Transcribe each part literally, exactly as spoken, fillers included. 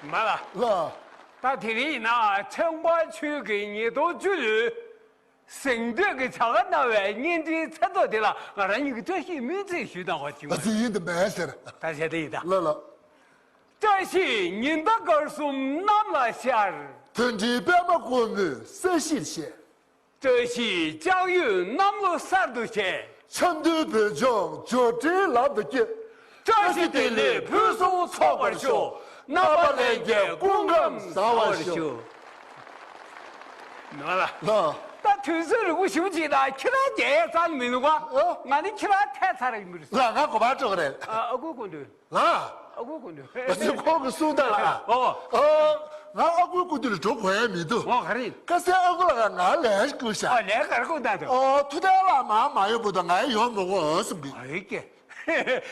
མ་ལ། ལ། ད་དེ་རིང་ཡིན་ན་ཚོང་པ་ཆོས་ཀྱི་ཉིས་སྟོང་བཅུ་ལོའི་གཟེངས་བསྟོད་ཀྱི་བྱ་དགའ་གནང་བའི་བརྙན་འཕྲིན་མཚན་ཐོ་དེ་ལ་ང་རང་ཉིད་ཀྱིས་བཀྲ་ཤིས་སྨོན་ཚིག་ཞུས་གནང་བ་ཅིག་ང་ཚོ་ཡིན་དུ་མེད་ཟེར། ད་བྱས་ཏེ་ཡིན་ད། ལ་ལ། བཀྲ་ཤིས་ཉི་ཟླ་སྐར་གསུམ་གནམ་ལ་ཤར། དོན་འགྲིག་པད་མ་དཀོན་མོས་ས་གཞིར་གཤེགས། བཀྲ་ཤིས་ལྕགས་ཡོས་གནམ་ལོ་གསར་དུ་བཞད། འཆམ་མཐུན་བོད་ལྗོངས་འབྱོར་འབྲིང་ལམ་དུ་བསྐྱོད། བཀྲ་ཤིས་བདེ་ལེགས་ཕུན་སུམ་ཚོགས་པར་ཤོག། རྣམ་པ་ལྷན་རྒྱས་སྐུ་ཁམས་བཟང་བར་ཤོག། ནོར་ལ། ལ། ད་དུས་ཚོད་རིང་པོ་ཞེ་པོ་ཅིག་ན་ཁྱེད་རང་རྒྱལ་ཡས་རྩ་ནས་མི་འདུག་ག་ཨ། ང་ནི་ཁྱེད་རང་ཐད་ཚར་ར་ཡིན་པ་རེད། ལ་ང་གོ་བ་སྤྲོད་གི་རེད། ཨ་ཨ་ཁུ་སྐུ་མདུན། ལ། ཨ་ཁུ་སྐུ་མདུན། ཨ་ཙི་ཁོང་གི་གསུང་དང་ལ། ཨོ། ཨ། ང་ཨ་ཁུ་སྐུ་མདུན་ལ་འགྲོ་དགོས་ཡ་མི་འདུག་ཨོ་ག་རེ་ཡིན། ཁ་སང་ཨ་ཁུ་ལགས་ང་ལན་བསྐུར་ཤག་ཨོ་ལན་ག་རེ་བསྐུར་བཏང་འདུག་ཨོ་ཐུབ་བསྟན་ལགས་མ་མ་ཡོང་བར་དུ་ང་ཡོང་མི་དགོས་ཟེར་གི་ཨ་ཡེ་ཀྱེ།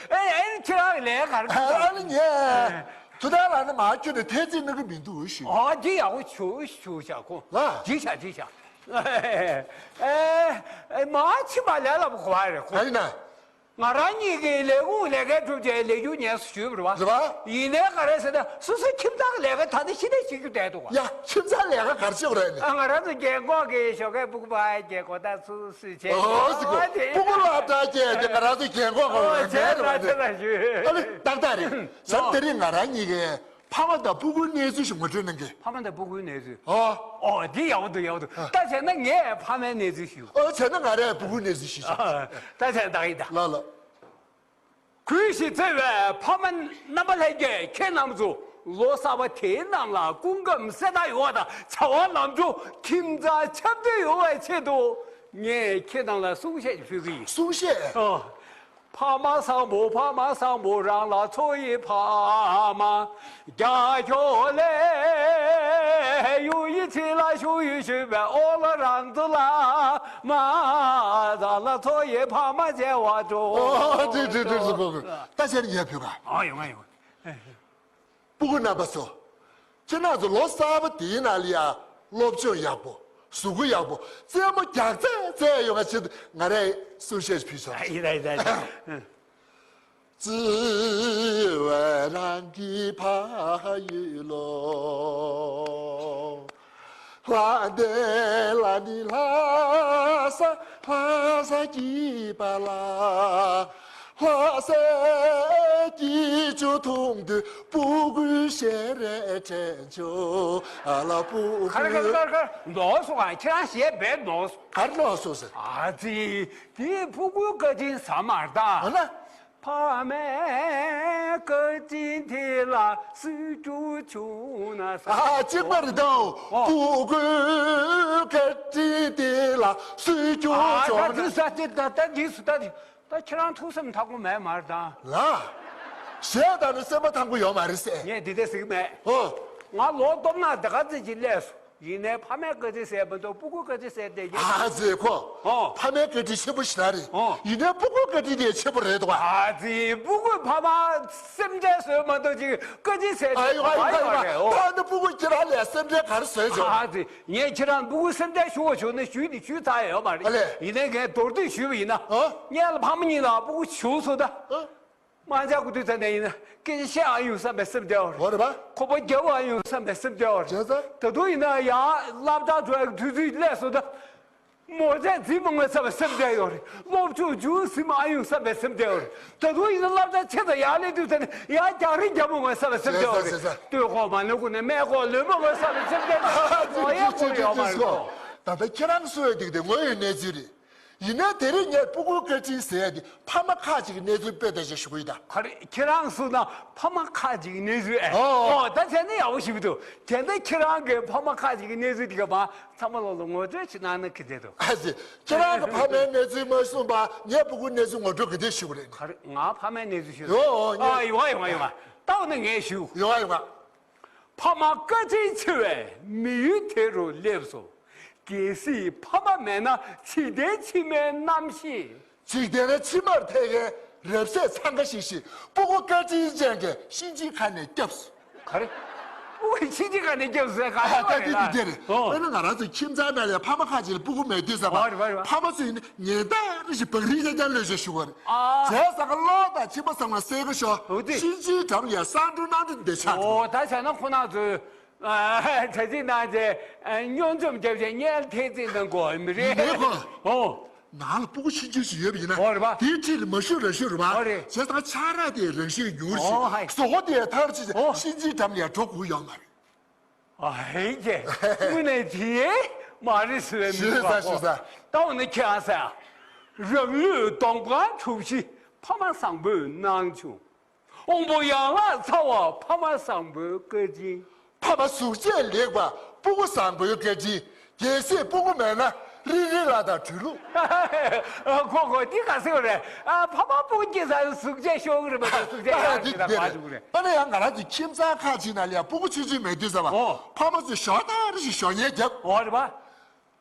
ཨེ་ཨེ་ཁྱེད་རང་ལན་ག་རེ་བསྐུར་ཨ་བཏང་ནི་ངས་ཐུབ་བསྟན་ལགས་ནི་མ་ཁྱོད་ནི་ཐེ་ཚིག་གནང་གི་མི་འདུག་ཞུས། ཨོ་འདི་ཡག་པོ་བྱུང་བྱུང་ཤག་ཁོ། ལ། འགྲིག་ཤག་འགྲིག་ཤག་ཨེ་ཨེ་མ་ཕྱིན་པ་ལས་སླ་པོ་ག་པར་རེད་ཁོ། ག་ཡིན་ན། ང་རང་ཉིད་ཀྱི་ལས་ཁུངས་ལས་ཀ་གྲུབ་རྗེས་ལས་རྒྱུ་ཉེས་སུ་ཞུས་པ་རེད་བ། རེད་བ། ཡིན་ནའི་ག་རེ་ཟེར་ན་སོ་སོའི་ཁྱིམ་ཚང་གི་ལས་ཀ་ད་ནི་ཤི་ནས་བྱེད་རྒྱུ་བསྡད་འདུག་བ། ཡ་ཁྱིམ་ཚང་ལས་ཀ་ག་རེ་བྱེད་དགོས་རེད་ནི། ཨ་ང་རང་ཚོ་རྒན་འཁོགས་ཀྱི་ཞོགས་ཀས་སྤུ་གུ་ཕ་ཡ་རྒྱལ་གོ་ད་ཚུ་སུས་བྱེད། ཨོ་སི་གོ་སྤུ་གུ་སློབ་གྲྭ་བསྐྱལ་ཏེ་ང་རང་ཚོ་རྒན་འཁོགས་ཀྱི་ཨོ་བྱས་ན་བྱས་ན་ཞུ། ཨ་ལེ་ཏག་ཏག་རེད། ཟམ་དེ་རིང་ང་རང་ཉིད་ཀྱི་ཕ་མ་དང་སྤུ་གུའི་གནས་ཚུལ་ཞིག་ངོ་སྤྲོད་གནང་གི་ཕ་མ་དང་སྤུ་གུའི་གནས་ཚུལ། ཨོ། ཨོ་འདི་ཡག་པོ་འདུག་ཡག་པོ་འདུག་ད་བྱས་ན་ངས་ཕ་མའི་གནས་ཚུལ་ཞུ། ཨོ་བྱས་ན་ང་རས་སྤུ་གུའི་གནས་ཚུལ་ཞུ་ཆོག་ད་བྱས་ན་ད་གི་ད། ལགས་ལགས། གུས་ཞིག་བརྩེ་བའི་ཕ་མ་རྣམ་པ་ལྷན་རྒྱས་ཁྱེད་རྣམ་ཚོ་ལོ་གསར་པ་དེའི་ནང་ལ་སྐུ་ཁམས་གསལ་ཐག་ཡོང་བ་དང་བྱ་བ་ལམ་འགྲོ་ཁྱིམ་ཚང་འཆམ་མཐུན་ཡོང་བའི་ཆེད་དུ་ངས་ཁྱེད་རྣམས་ལ་གསུང་བཤད་ཅིག་ཕུལ་གི་ཡིན། གསུང་བཤད། ཨོ། ཕ་མ་བཟང་པོ་ཕ་མ་བཟང་པོ་རང་ལ་འཚོ་ཡི་ཕ་མ་རྒྱ་ཁྱོ་ལས་ཡུ་ཡི་ཚི་ལ་ཞུ་ཡི་ཞུ་བའི་ཨོ་ལ་རང་ཚོ་ལ་མ་ཛ་ལ་འཚོ་ཡི་ཕ་མ་མཇལ་བ་འགྲོ། ཨོ་ཏི་ཏི་ཏི་ཏི་ཏི། ད་ཕྱིར་ཉལ་ཕུལ་ག་ཨ་ཡོང་ང་ཡོང་ང་། སྤུ་གུ་རྣམ་པ་ཚོ། ཁྱེད་རང་ཚོ་ལོ་གསར་པ་འདིའི་ནང་ལ་ཡ། སློབ་སྦྱོང་ཡག་པོ། གཟུགས་པོ་ཡག་པོ། རྩེད་མོ་རྒྱག་རྩེད་རྩེད་ཡོང་བ་ཆེད་དུ་ང་རས་གསུང་བཤད་ཞིག་ཕུལ་ཆོག་ཡིན་ད་ཡིན་ད་ཡིན་ད། བརྩེ་བའི་རང་གི་ཕ་ཡུལ་ལོ། ལྷ་འདྲེ་ལ་ནི་ལྷ་ས་ལྷ་ས་སྐྱིད་པ་ལ། ལྷ་སའི་སྐྱིད་ཆུ་འཐུང་དུས་སྤུ་གུའི་ཞལ་རས་དྲན་བྱུང་། ཨ་ལ་སྤུ་གུ། ཁར་ཁར་ཁར་ཁར་ནོར་སོང་ང་། ཁྱེད་རང་ཞལ་རྦད་ནོར་སོང་། གར་ནོར་སོང་ཟེར། ཨ་ཙི། དེ་སྤུ་གུའི་བཀའ་དྲིན་ཟ་མར་ད། འོ་ན། ཕ་མའི་བཀའ་དྲིན་དེ་ལ་གསོལ་རྒྱུ་བྱུང་ན་ཟེར། ཨ་གཅིག་པ་རེད་དོ། ཨོ། སྤུ་གུའི་བཀའ་དྲིན་དེ་ལ་གསོལ་རྒྱུ་ཨ་བྱུང་ན། ད་འདི་ཟ་དེ་ད་ད་འདི་སུ་ད་འདི། ད་ཁྱེད་རང་ཐུགས་སེམས་ཐག་པོ་མེད་མ་རེད་ད། ལ། གཞས་བཏང་ན་སེམས་པ་ཐང་པོ་ཡོད་མ་རེད་ཟེར། ངས་འདི་འདྲ་ཟེར་གི་མེད། ཨོ། ང་ལོ་སྟོབས་ན་དེ་ག་ཙམ་ཅིག་སླེབས་སོང་། ཡིན་ནའི་ཕ་མའི་བཀའ་དྲིན་ཟེར་མ་གཏོགས་སྤུ་གུའི་བཀའ་དྲིན་ཟེར་བསྡད་ཀྱི། ཨ་ཙི་ཁོ། ཨོ། ཕ་མའི་བཀའ་དྲིན་ཆེན་པོ་ཞེ་དྲག་རེད། ཨོ། ཡིན་ནའི་སྤུ་གུའི་བཀའ་དྲིན་དེ་ཆེན་པོ་རེད་དོ། ཨ་ཙི་སྤུ་གུས་ཕ་མ་སེམས་ཁྲལ་བཟོས་མ་གཏོགས་ཅིག་བཀའ་དྲིན་ཟེར་ཨ་ཡོ་ཨ་ཡོ་ཨ་ཡོ་ཨ་ཡོ། ད་ནི་སྤུ་གུ་ཁྱེད་རང་ལས་སེམས་ཁྲལ་ག་རེ་བཟོས་བྱུང་། ཨ་ཙི། ངས་ཁྱེད་རང་སྤུ་གུ་སེམས་ཁྲལ་ཞུ་བ་བྱུང་ན་ཞུས་ནས་ཞུས་ཚར་ཡོད་མ་རེད། ཨ་ལས། ཡིན་ནའི་ངས་མདོར་བསྡུས་ཞུས་པ་ཡིན་ན། ཨོ། སྔོན་ལ་ཕ་མ་གཉིས་ལ་སྤུ་གུ་བྱུང་སོང་ད། ཨོ། དམག་འཇག་གི་དུས་ཚོད་ནས་ཡིན་ན་སྐད་ཆ་བཤད་ཨ་ཡོང་བསམ་པའི་སེམས་ཁྲལ་ཡོད་རེད། འོ་རེད་པ། ཁོ་པ་རྒྱབ་ཨ་ཡོང་བསམ་པའི་སེམས་ཁྲལ་ཡོད་རེད། བྱས་ཙང་། ད་དུང་ཡིན་ན་ཡང་སློབ་གྲྭ་འགྲོ་ཡག་དུས་ཚོད་སླེབས་སོང་ད། མོ་ཚད་འཛིན་མ་དགོས་བསམ་པའི་སེམས་ཁྲལ་ཡོད་རེད། སློབ་ཆུང་རྒྱུན་ཟིན་མ་ཨ་ཡོང་བསམ་པའི་སེམས་ཁྲལ་ཡོད་རེད། ད་དུང་ཡིན་ན་སློབ་གྲྭ་ཆེ་ཙམ་ཡར་སླེབས་དུས་ཚོད་ནས་ཡང་རྒྱག་རེས་རྒྱག་མ་དགོས་བསམ་པའི་སེམས་ཁྲལ་ཡོད་རེད། བྱས་ཙང་བྱས་ཙང་། སྟོད་ཁོག་མ་ནུབ་གོང་ནས་སྨད་ཁོག་ལོན་མ་དགོས་བསམ་པའི་སེམས་ཁྲལ་ཨ་ཙི་ཙི་ཙི་ཙི་ཙི་ཙི། ད་ལྟ་ཁྱེད་རང་གསུང་ཡ་འདི་དེ་དངོས་ཡོད་གནས་ཚུལ་རེད། ཡིན་ནའི་དེ་རིང་ངས་སྤུ་གུའི་བཀའ་དྲིན་ཟེར་ཡ་དེ་ཕ་མ་ཁག་ཅིག་གི་གནས་ཚུལ་དཔེ་དེ་ཞིག་ཞུ་གི་ཡིན་ད། ག་རེ་ཁྱེད་རང་གསུངས་ན་ཕ་མ་ཁག་ཅིག་གི་གནས་ཚུལ་ཨེ། ཨོ། ཨོ་ད་བྱས་ན་ཡག་པོ་ཞིག་འདུག་དེ་འདྲ་ཁྱེད་རང་གི་ཕ་མ་ཁག་ཅིག་གི་གནས་ཚུལ་དེ་ག་མ་ཚང་མ་ལོག་ལ་ངོ་སྤྲོད་ཅིག་གནང་ན་གི་འདྲ་འདུག་ཨ་ཙི། ཁྱེད་རང་གི་ཕ་མའི་གནས་ཚུལ་མ་གསུངས་པ་ངས་སྤུ་གུའི་གནས་ཚུལ་ངོ་སྤྲོད་གི་འདྲ་ཞུ་གི་རེད། ག་རེ་ང་ཕ་མའི་གནས་ཚུལ་ཞུ། ཡོ་ཨོ་ཡོང་བ་ཡོང་བ་ཡོང་བ། ལྟ་བ་ནི་ངས་ཞུ། ཡོང་བ་ཡོང་བ། ཕ་མ་བཀའ་དྲིན་ཆེ་བས་མི་ཡུལ་དེ་རུ་སླེབས་སོ། གལ་སྲིད་ཕ་མ་མེད་ན་འཇིག་རྟེན་ཕྱི་མའི་རྣམ་ཤེས། འཇིག་རྟེན་ཕྱི་མར་ཐད་མཁན་རབ་གསལ་འཚང་ཁ་ཤིག་ཤིག་སྤུ་གུ་བཀའ་དྲིན་ཅན་གྱི་གཤིན་རྗེའི་ཁ་ནས་སྐྱབས་སུ། ག་རེ། ཕྲུ་གུ་ཕྱིན་ཅི་ག་ནས་སྐྱབས་སུ་ག་ཨ་ད་རེད་དེ་དེ་རེད། ཨོ། དཔེར་ན་ང་རང་ཚོ་ཁྱིམ་ཚང་ནང་ལ་ཕ་མ་ཁ་ཅིག་ལ་ཕྲུ་གུ་མེད་དུས་ཙམ་པ། ཨོ་རེད་པ་རེད་པ། ཕ་མ་ཚོ་ཡིན་ན་ཉེན་བརྡ་རེ་ཞིག་བང་རིམ་རྐྱང་རྐྱང་གློད་བྱས་ཞུ་གི་རེད། ཨ། བྱས་ཙང་ཀློག་དང་མཆིན་པ་ཚང་མ་གསལ་པོ་ཤོག་ཨོ་དེ། གཤིན་རྗེའི་འགྲམ་ལ་ཡ་གསང་སྒྲོ་གནམ་གྲུ་འདི་ཆགས་འདུག་ཨོ་ད་བྱས་ན་ཁོ་ན་ཚོས་གྲྭ་ཚིགས་ནང་ཆེ་སྨྱོ་འཛུམ་རྒྱབ་བྱས་གཉལ་ཐེལ་ཚིག་ནང་གོ་མི་རེད། ཡིན་ནའི་ཁོ། ཨོ། ནང་ལ་ཕྲུ་གུ་ཆུང་ཆུང་ཞིག་ཡོད་པ་ཡིན་ན། ཨོ་རེད་པ། དེའི་འཁྲིས་ལ་མ་བཞུགས་ར་བཞུགས་རེད་པ། ཨོ་རེད། བྱས་ཙང་ཆང་རག་དེའི་རང་བཞིན་ཉུང་ཞིང་། ཨོ་ཧའི། གཟུགས་པོ་དེ་ཐར་ཅིག་ཨོ། གཤིན་རྗེའི་འགྲམ་ལ་ཡ་འགྲོ་དགོས་ཡོད་མ་རེད། ཨ་ཧེ་ཀྱེ། དངོས་གནས་དེ་མ་རེད་ཟེར་བའི་མི་ཞུས་ས་འདུག་པ་ཞུས་ས། ད་འོ་ན་ཁྱེད་ཨ་ས། རང་ལུས་སྡོང་པོ་གྲུ་བཞི་ཕ་མ་བཟང་པོའི་གནང་ཆུང་། དབང་པོ་ཡན་ལག་ཚ་བ་ཕ་མ་བཟང་པོའི་བཀའ་དྲིན། ཕ་མ་གཟུགས་བྱད་ལེགས་པ་ཕྲུ་གུ་བཟང་པོའི་བཀའ་དྲིན། གལ་སྲིད་ཕྲུ་གུ་མེད་ན་རིལ་རིལ་ལ་དང་བྲུལ་ལུགས། ཁོ་ཁོ་འདི་ག་ཟེར་བ་རེད། ཨ་ཕ་མ་ཕྲུ་གུ་སྐྱེས་ས་གཟུགས་བྱད་ཤོག་གི་རེད་མ་གཏོགས་གཟུགས་བྱད་ཡག་གི་རེད་མ་བྱུང་གི་རེད། ད་ནི་ཡང་ང་རང་ཚོའི་ཁྱིམ་ཚང་ཁག་ཅིག་ནང་ལ་ཡང་ཕྲུ་གུ་ཆུང་ཆུང་མེད་དུས་ཙམ་པ། ཨོ། ཕ་མ་ཚོས་ཞོགས་ཐག་རེ་ཞིག་ཞོགས་ཉལ་བརྒྱབ། ཨོ་རེད་པ།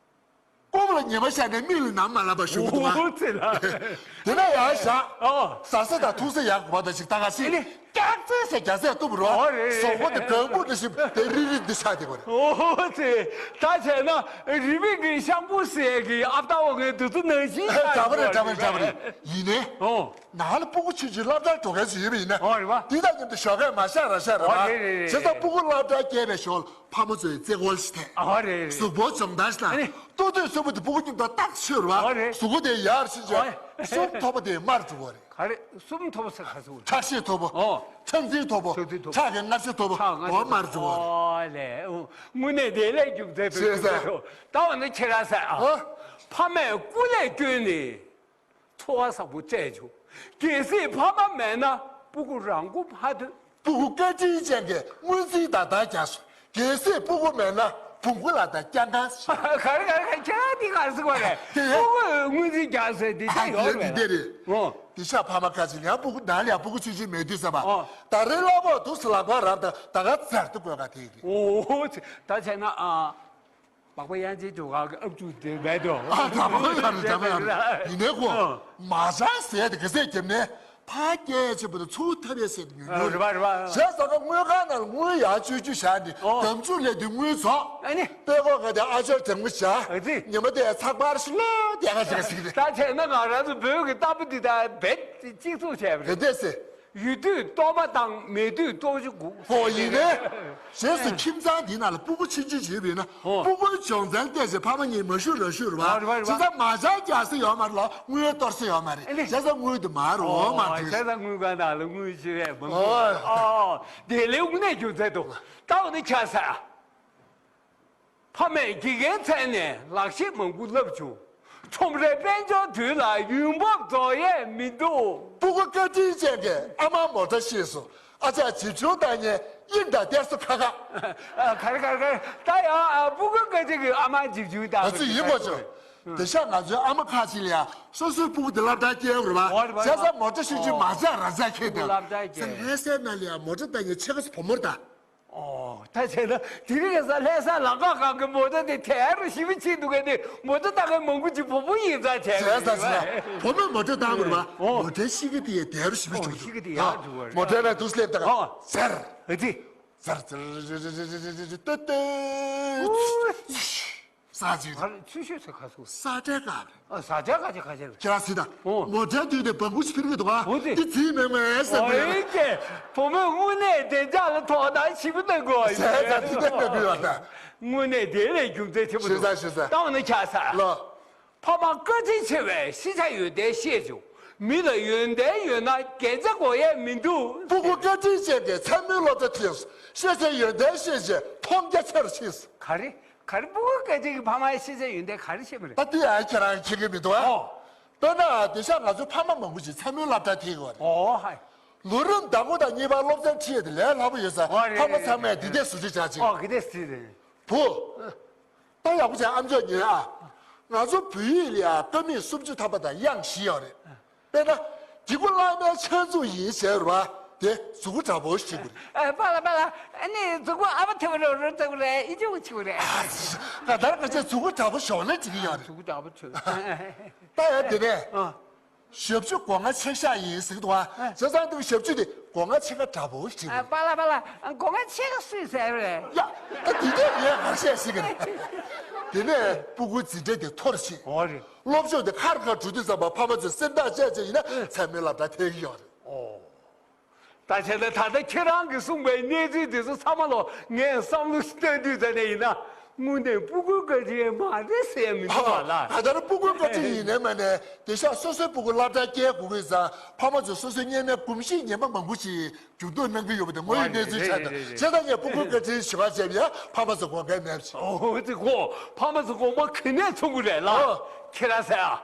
རྐུབ་ལ་ཉི་མ་བཞག་ནས་མིག་ལ་ནམ་མ་ལབ་པ་ཞུ་གི་འདུག་ཨ། ཨོ་ཙི་ལ། དེ་ནས་ཡར་བཞག་ཨོ། ཟ་ས་དང་འཐུང་ས་ཡག་པ་དང་ཞིག་ད་ག་སྲིད། ཨེ་ནི། སྐྱག་རྫས་ཟེར་རྒྱ་ཟས་གཏུབ་རོགས། ཨོ་རེད། གཟུགས་པོ་དེ་གང་བུ་འདྲ་ཞིག་དེ་རིལ་རིལ་འདི་ཆགས་བསྡད་པ་རེད། ཨོ་ཙི། ད་བྱས་ན་རི་མིག་གི་ཤམ་བུ་ཟེར་གི་ཨབ་ཏའོ་ངའི་དུས་ཚོད་ནང་བཞིན་འདྲ་པོ་རེད། འདྲ་པོ་རེད། འདྲ་པོ་རེད། ཡིན་ནའི། ཨོ། ནང་ལ་ཕྲུ་གུ་ཆུང་ཆུང་སློབ་གྲྭར་འགྲོ་མཁན་ཞིག་ཡོད་པ་ཡིན་ན། ཨོ་རེད་པ། འདི་དང་མཉམ་དུ་ཞོགས་ཀས་མ་བཞག་ར་བཞག་ར་ཨོ་རེད་རེད་རེད། བྱས་ཙང་ཕྲུ་གུ་སློབ་གྲྭར་སྐྱེལ་བའི་ཞོར་ཕ་མ་ཚོས་རྩེད་སྐོར་ཞིག་ཐེག་ཨོ་རེད་རེད། གཟུགས་པོ་སྦྱོང་བརྡར་ཞིག་ཨ་ནི། དང་། ལྟོ་དུས་གསོན་པོ་དེ་ཕྲུ་གུ་མཉམ་དུ་ཏག་ཏག་ཤོར་བ། ཨོ་རེད། གཟུགས་པོ་དེ་ཡར་ཕྱིན་ཆོག་ཨོ། སུམ་མཐོ་པོ་དེ་མར་འགྲོ་བ་རེད། ག་རེ་སུམ་མཐོ་པོ་ཟེར་ག་ཟེར་བ་རེད། ཁྲག་ཤེད་མཐོ་པོ། ཨོ། ཁྲག་འཛིན་མཐོ་པོ། ཁྲག་འཛིན་མཐོ་པོ། ཁྲག་གི་མངར་ཆ་མཐོ་པོ། ཁྲག་མངར་ཆ་འོ་མར་འགྲོ་བ་རེད། ཨོ་ལེ། ཨོ། དངོས་གནས་དེ་ལས་རྒྱུ་མཚན་ཐོན་ཤེས་ས་ས། རེད། ད་འོ་ན་ཁྱེད་རང་ས་ཨ། ཨོ། ཕ་མས་སྐུ་ལས་བསྐྱོན་ནས། འཚོ་བ་བཟང་པོ་སྤྲད་བྱུང་། གལ་སྲིད་ཕ་མ་མེད་ན་ཕྲུ་གུ་རང་མགོ་མ་ཐོན། ཕྲུ་གུ་བཀའ་དྲིན་ཅན་གྱི་སྔོན་རྩིས་ད་ལྟ་རྒྱག་སོང་། གལ་སྲིད་ཕྲུ་གུ་མེད་ན་བོང་གུ་ལ་ད་སྐྱ་ངན་ཞིག་ག་རེ་ག་རེ་ག་རེ་ཁྱེད་རང་འདི་ག་རེ་ཟེར་བ་རེད། དེ་ཕྲུ་གུ་སྔོན་རྩིས་རྒྱག་ཟེར་འདི་ཨ་ཆ་ཡོད་དེ་རེད། འདི་རེད། ཨོ། འདི་ཤ་ཕ་མ་ཁ་ཅིག་ཡང་ཕྲུ་གུ་ནང་ལ་ཡང་ཕྲུ་གུ་ཆུང་ཆུང་མེད་དུས་ཙམ་པ། ཨོ། ད་རེས་སློབ་པོ་འདུག་སེ་ལག་པ་རབ་དང་ད་ག་ཚར་དུ་དགོས་ག་དེ་རེད། ཨོ། ད་བྱས་ན་ཨ། མག་པ་དབྱངས་ཅན་ཇོ་ཁང་གི་ཨབ་ཅུག་དེ་མེད་དོ། ཨ་འདྲ་པོ་ཡང་རེད། འདྲ་པོ་ཡང་རེད། ཡིན་ནའི་ཁོ། ཨ། མ་བྱ་ཟས་དེ་ག་ཚད་བརྒྱབ་ནས་ཕ་སྐད་ཆེན་པོ་དང་ཚུར་ཐབ་ཡས་ཟས་དེ་ཉུང་ཉུང་རེད། རེད་པ་རེད་པ། བྱས་ཙང་ཀ་དངུལ་ཁང་ནང་ལ་དངུལ་ཡར་བཅུག་རྒྱུ་བྱ་ནི་ཨོ། དམ་ཆུ་ལས་དུས་དངུལ་རྫོགས། ཨ་ནི། དཔེ་ཁོ་ག་དེ་ཨ་ཅོར་དྲང་མོ་བྱ། ཨ་ཙི། ཉི་མ་དེ་ཚགས་པར་ཞིག་ལོ་དེ་ག་ཞིག་ཞིག་རེད། ད་བྱས་ན་ང་རང་ཚོ་བོད་ཀྱི་ལྟ་བུ་འདི་དང་རྦད་གཅིག་མཚུངས་བྱས་པ་རེད། རེད་དེ་སེ། ཡོད་དུས་ལྟོ་མ་བཏང་མེད་དུས་ལྟོ་ཆུ་དགུ། ཧོ་ཡིན་ནས། རྗེས་སུ་ཁྱིམ་ཚང་འདི་ནང་ལ་ཕྲུ་གུ་ཆུང་ཆུང་ཞིག་ཡོད་པ་ཡིན་ན། ཧོ། ཕྲུ་གུའི་སྦྱོང་ཚན་བལྟས་ཚེ་ཕ་མ་གཉིས་མ་བཞུགས་ར་བཞུགས་རེད་བ། ཨ་རེད་བ་རེད་བ། བྱས་ཙང་མ་བྱ་རྒྱག་ས་ཡོད་མ་རེད་ལ་དངུལ་གཏོར་ས་ཡོད་མ་རེད། ཨེ་ནས། བྱས་ཙང་དངུལ་དུ་མ་རུ་འོ་མ་ཨོ་འདུག་བྱས་ཙང་དངུལ་ཁང་ནང་ལ་དངུལ་ཅི་རེད་མང་པོ། ཨོ། ཨོ། དེ་ལས་དངོས་གནས་རྒྱུ་མཚན་འདུག་ད་འོ་ན་ཁྱ་ས། ཕ་མས་དགེ་རྒན་བཙལ་ནས་ལག་ཤེས་མང་པོ་བསླབས་བྱུང་། ཁྲོམ་རའི་དཔལ་འབྱོར་དུས་ལ་ཡུན་འབབ་རྫོགས་ཡས་མི་འདུག་ཕྲུ་གུ་བཀའ་དྲིན་ཅན་གྱི་ཨ་མ་མོ་ཊ་ཤེས་སོ། ཨ་ཅག་བྱིས་ཆུང་བཏང་ཉེ་དབྱིངས་དང་གཏེར་སོ་ཁ་ཁ། ཨ། ག་རེ་ག་རེ་ག་རེ། ད་ཡང་ཨ་ཕྲུ་གུ་བཀའ་དྲིན་གྱི་ཨ་མ་བྱིས་ཆུང་བཏང་ང་ཚོ་ཡིན་མོ་ཆོག་དེ་ཤ་ང་ཚོའི་ཨ་མ་ཁ་ཅིག་ལ་ཡང་སོ་སོའི་ཕྲུ་གུ་དེ་སློབ་གྲྭ་སྐྱེལ་རེད་བ། ཨོ་རེད་བ། བྱས་ཙང་མོ་ཊ་ཤེས་ཆུང་མ་ཆག་ར་ཆག་ཁྱེད་དེ། སློབ་གྲྭ་སྐྱེལ། ལྷ་སའི་ནང་ལ་ཡང་མོ་ཊ་བཏང་ཉེ་ཆེ་ཁ་སོ་བུ་མོར་ད། ཨོ། ད་བྱས་ན་དེ་རིང་ཁ་སང་ལྷ་ས་ལམ་ཁ་སྒང་གི་མོ་ཊ་དེ་དལ་རུ་ཞེ་པོ་ཕྱིན་འདུག་གས། དེ་མོ་ཊ་བཏང་མཁན་མང་པོ་ཅིག་བུ་མོ་ཡིན་ཙང་བྱས། བྱས་ཙང་བྱས། བུ་མོས་མོ་ཊ་བཏང་དགོས་རེད་པ། ཨོ། མོ་ཊའི་གཤིས་ཀ་དེ་ཡང་དལ་རུ་ཞེ་པོ་ཨོ་བྱུང་གཤིས་ཀ་དེ་ཡང་འདུག་ཡང་འགྲོ་བ་རེད། མོ་ཊའི་ནང་དུ་སླེབས་ད་ག་ཨོ། ཟེར། ཨ་ཙི། ཟེར་ཟེར་ཏེ་ཏེ། ཨུ། ས་ཅིག་ཨ་རེ་ཚུལ་ཤོད་ཟེར་ཁ་སོ། ས་ཏྲའི་ཀ་རེད། ཨ། ས་ཏྲའི་ཀ་ཅེ་ཁ་ཅེ་རེད། ཁྱེད་རང་སྲིད་ད། ཨོ། མོ་ཊའི་དུས་དེ་བང་ཁུ་ཞིག་ཕིར་གི་འདུག་ཨ། འོ་དེ། འདི་རྩིས་མེད་མེད་ཟེར་ཨོ་གི་ཡིན་ཀྱེ། བུ་མོས་དངོས་གནས་བདེ་འཇགས་ལ་དོ་སྣང་ཞིབ་པོ་གནང་དགོས་ཨ། ཟེར་ད་དུས་དེ་མེད་དུས་བ་ད། དངོས་གནས་དེ་ལས་རྒྱུ་མཚན་ཆེན་པོ་ཞུ་འདུག་ས་ཞུ་ས། ད་འོ་ན་ཆ་ས། ལོ། ཕ་མ་བཀའ་དྲིན་ཆེ་བས་ཤེས་བྱ་ཡོན་ཏན་ཤེས་བྱུང་། མི་ལ་ཡོན་ཏན་ཡོད་ན་རྒྱན་ཆ་དགོས་ཡས་མི་འདུག་ཕྲུ་གུ་བཀའ་དྲིན་ཅན་གྱི་མཚན་མོའི་སློབ་གྲྭ་ཐོན་སོང་། ཤེས་བྱ་ཡོན་ཏན་ཤེས་བྱས་མཐོང་རྒྱ་ཆེ་རུ་ཕྱིན་སོང་། ག་རེ། ག་རེ། ཕྲུ་གུ་སྐད་ཆ་གི་ཕ་མའི་ཤེས་བྱ་ཡོན་ཏན་ག་རེ་ཤེས་པ་རེད། ད་དེ་ཡང་ཁྱེད་རང་མཁྱེན་གི་མི་འདུག་ཨ། ཨོ། དཔེར་ན་དེང་སང་ང་ཚོའི་ཕ་མ་མང་པོ་ཞིག་མཚན་མོའི་སློབ་གྲྭར་ཐེག་གི་ཡོད་རེད། ཨོ་ཧའི། ལོ་རིམ་ཟླ་ངོ་དང་གཉིས་པར་སློབ་ཚན་ཁྲིད་ཡས་དེ་ལས་སླ་པོ་ཡོད་ས། ཨོ་རེད། ཕ་མ་ཚང་མས་འདི་འདྲས་ཟུར་ཁྲིད་བྱ་ཅིག་ཨོ་གི་འདྲས་ཟེར་རེད། བུ། ད་ཡག་པོ་བྱས་ཨམ་ཅོག་ཉན་ཨ། ང་ཚོ་བོད་ཡིག་ལ་ཡང་ཀ་མད་སུམ་ཅུ་ཐམ་པ་དང་དབྱངས་བཞི་ཡོད་རེད། དཔེར་ན། གི་གུ་བླ་མའི་ཕྱག་མཛུབ་ཡིན་ཟེར་བ་དེ་མཛུ་གུ་དྲག་པོ་ཞིག་རེད། ཨ་པ་ལ་པ་ལ། ཨ་ནི་མཛུ་གུ་ཨ་བ་ཐེ་བ་རོ་རོ་ཐེ་བ་རེད། ཨི་ཅུ་ཆུ་རེད། ང་ལྟར་ང་ཚོས་མཛུ་གུ་དྲག་པོ་ཞོག་ལེ་བྱེད་ཀྱི་ཡོད་རེད། མཛུ་གུ་དྲག་པོ་ཆུ། ད་ཡང་དེ་ནས། ཨ། ཞབས་ཞུ་སྒོ་ང་ཕྱེ་ཤག་ཡིན་ཟེར་གི་འདུག་ཨ། བྱས་ཙང་འདུག་ཞབས་ཞུ་དེ་སྒོ་ང་ཕྱེ་ཁ་འདྲ་པོ་ཞིག་རེད། པཱ་ལགས་པཱ་ལགས། སྒོ་ང་ཕྱེ་ཁ་སུས་ཟེར་རེད། ཡ། ད་དེ་འདྲས་ངས་ག་རེ་བཤད་ཤེས་ཀྱི་རེད། དེ་ནས་སྤུ་གུའི་འཛིན་གྲྭ་དེ་འཐོར་ཕྱིན། འོ་རེད། སློབ་སྦྱོང་དེ་ཁར་ཁར་འགྲོ་དུས་ཙམ་པ་ཕ་མ་ཚོས་སེམས་ཐག་བཅད་བྱས་ཡིན་ན་ཚད་མའི་སློབ་གྲྭ་ཐད་ཀྱི་ཡོད་རེད། ཨོ། ད་བྱས་ན་ད་ལྟ་ཁྱེད་རང་གིས་གསུངས་པའི་གནས་ཚུལ་དེ་ཚོ་ཚང་མ་ལ་ངས་བསམ་བློ་བཏང་དུས་ཙམ་ནས་ཡིན་ན། དངོས་གནས་སྤུ་གུའི་བཀའ་དྲིན་མ་རེད་ཟེར་མི་འདུག་པ་ལ། ད་ལྟ་སྤུ་གུའི་བཀའ་དྲིན་ཡིན་ནའི་མིན་ནའི་དེང་སང་སོ་སོའི་སྤུ་གུ་སློབ་གྲྭ་སྐྱེལ་དགོས་ཀྱི་ཙང་ཕ་མ་ཚོས་སོ་སོའི་གཉེན་མའི་གོམས་གཤིས་ངན་པ་མང་པོ་ཞིག་འགྱུར་ལྡོག་གནང་གི་ཡོད་པ་དེ་དངོས་ཡོད་གནས་ཚུལ་ཆགས་ཏེ། བྱས་ཙང་ངས་སྤུ་གུའི་བཀའ་དྲིན་ཞུ་བ་བྱས་པ་ཡིན། ཕ་མ་ཚོ་དགོངས་འགལ་མེད་པ་ཞིག་ཨོ་ཙི་གོ། ཕ་མ་ཚོ་དགོངས་པ་ག་ནས་ཚོམ་གི་རེད་ལ། ཨོ། ཁྱེད་རང་ཟེར་ཨ།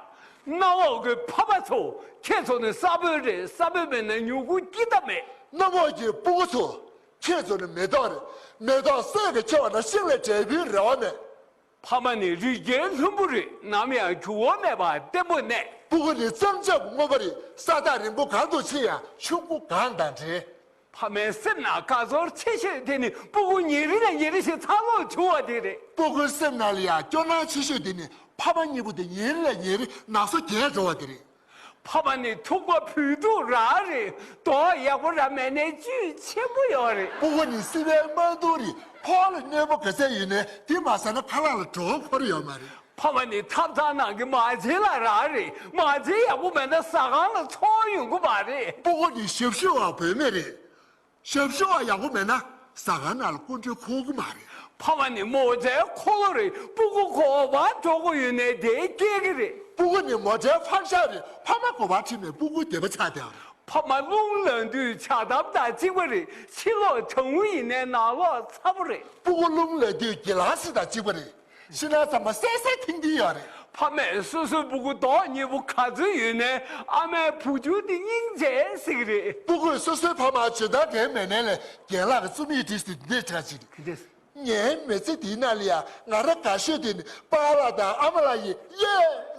གནམ་འོག་གི་ཕ་མ་ཚོ། ཁྱེད་ཚོ་ནི་ས་བོན་རེད། ས་བོན་མེད་ན་མྱུ་གུ་སྐྱེ་ཐབས་མེད། གནམ་འོག་གི་སྤུ་གུ་ཚོ། ཁྱེད་ཚོ་ནི་མེ་ཏོག་རེད། མེ་ཏོག་སད་ཀྱིས་ཁྱེར་བ་ན་ཤིང་ལས་འབྲས་བུའི་རེ་བ་མེད། ཕ་མ་ནི་རི་རྒྱལ་ལྷུན་པོ་རེད། ནམ་ཡང་འགྱུར་བ་མེད་པ་བརྟན་པོ་གནས། སྤུ་གུ་ནི་གཙང་ཆབ་ཀྱི་རྔོན་པ་རེད། ས་ཐག་རིང་པོ་གང་དུ་ཕྱིན་ཡང་ཆུ་མགོ་གངས་དང་འདྲེས། ཕ་མའི་སེམས་ནང་དགའ་ཚོར་ཆེ་ཤོས་དེ་ནི་སྤུ་གུ་ཉིན་རེ་ནས་ཉིན་རེ་བཞིན་འཚར་ལོངས་བྱུང་བ་དེ་རེད། སྤུ་གུའི་སེམས་ནང་ལ་ཡང་སྐྱོ་སྣང་ཆེ་ཤོས་དེ་ནི་ཕ་མ་གཉིས་པོ་དེ་ཉིན་རེ་ནས་ཉིན་རེ་ན་སོ་རྒྱས་འགྲོ་བ་དེ་རེད། ཕ་མ་ནི་ཐུག་པ་བུ་ཕྲུག་རང་རེད། མདོག་ཡག་པོ་རང་མེད་ནའི་བཅུད་ཆེན་པོ་ཡོད་རེད། སྤུ་གུ་ནི་བསིལ་བའི་རྨ་དུང་རེད། ཕོ་བ་ལ་གནོད་པ་ག་ཚད་ཡོད་ནའི་དེ་མ་ཟ་ན་ཁ་ལག་ལ་བྲོ་བ་འཁོར་ཡོད་མ་རེད། ཕ་མ་ནི་ཐབ་ཚང་ནང་གི་མ་བྱན་ལ་རག་རེད། མ་བྱན་ཡག་པོ་མེད་ན་ཟ་ཁང་ལ་ཚོང་ཡོང་གི་མ་རེད། སྤུ་གུ་ནི་ཞབས་ཞུ་བ་བུད་མེད་རེད། ཞབས་ཞུ་བ་ཡག་པོ་མེད་ན་ཟ་ཁང་ནང་ལ་སྐུ་མགྲོན་འཁོར་གི་མ་རེད། ཕ་མ་ནི་མོ་ཊའི་འཁོར་ལོ་རེད། སྤུ་གུ་ག་པར་འགྲོ་དགོས་ཡོད་ནའི་དེ་སྐྱེལ་གི་རེད། སྤུ་གུ་ནི་མོ་ཊའི་ཕག་ཞགས་རེད། ཕ་མ་ག་པར་ཁྲིད་ནའི་སྤུ་གུ་སྡོད་པ་ཆགས་བསྡད་པ་རེད། ཕ་མ་རླུང་ལངས་དུས་ཇ་དམ་དང་གཅིག་པ་རེད། ཕྱི་ལོགས་གྲང་མོ་ཡིན་ནའི་ནང་ལོགས་ཚ་པོ་རེད། སྤུ་གུ་རླུང་ལངས་དུས་གྱི་ལ་སི་དང་གཅིག་པ་རེད། ཕྱི་ནང་ཚང་མ་སད་སད་ཐིང་ཐིང་ཡོད་རེད། ཕ་མས་སོ་སོའི་སྤུ་གུ་མདོག་ཉེས་པོ་ག་ཚོད་ཡོད་ནའི་ཨ་མའི་བུ་ཆུང་དེ་སྙིང་རྗེ་ཟེར་གི་རེད། སྤུ་གུས་སོ་སོའི་ཕ་མར་འཇོན་ཐང་འགྲན་མེད་ནའི་ལས་རྒན་ལགས་ཀྱི་རྩོམ་ཡིག་བྲིས་ཏེ་འདི་འདྲ་ཅིག་རེད། ངའི་མི་ཚེ་འདིའི་ནང་ལ་ཡང་ང་རང་དགའ་ཤོས་དེ་ནི་པཱ་ལགས་དང་ཨ་མ་ལགས་ཡིན། ཡེ་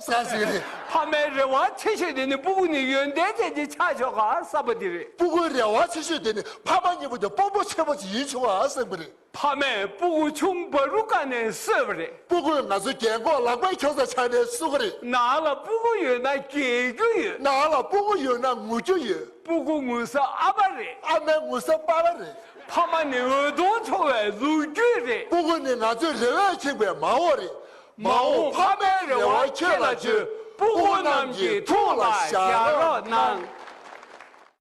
ཟེར་གི་རེད། ཕ་མའི་རེ་བ་ཆེ་ཤོས་དེ་ནི་སྤུ་གུ་ནི་ཡོན་ཏན་ཅན་གྱི་ཆགས་ཆོག་ག་བསམ་པ་དེ་རེད། སྤུ་གུའི་རེ་བ་ཆེ་ཤོས་དེ་ནི་ཕ་མ་གཉིས་པོ་དེ་དཔོན་པོ་ཆེན་པོ་ཅིག་ཡིན་ཆོག་ག་བསམ་གི་རེད། ཕ་མས་སྤུ་གུ་ཆུང་བ་རུ་བཀག་ནས་གསོས་པ་རེད། སྤུ་གུས་ང་ཚོ་རྒན་གོག་ལག་པས་འཁྱོག་ས་ཆགས་ནས་གསོ་གི་རེད། ནང་ལ་སྤུ་གུ་ཡོད་ན་རྒྱལ་རྒྱུ་ཡོད། ནང་ལ་སྤུ་གུ་ཡོད་ན་ངུ་རྒྱུ་ཡོད། སྤུ་གུ་ངུ་ས་ཨ་ཕ་རེད། ཨ་མའི་ངུ་ས་པ་ཕ་རེད། ཕ་མ་ནི་འོད་སྟོང་འཚོ་བའི་ལོ་རྒྱུས་རེད། སྤུ་གུ་ནི་ང་ཚོའི་རེ་བས་ཁེངས་པའི་མ་འོངས་རེད། མ་འོངས་ཕ་མའི་རེ་བ་ཁྱེད་ལ་བཅོལ། སྤུ་གུ་རྣམས་ཀྱི་ཐུགས་ལ་བཞག་རོགས་གནང་།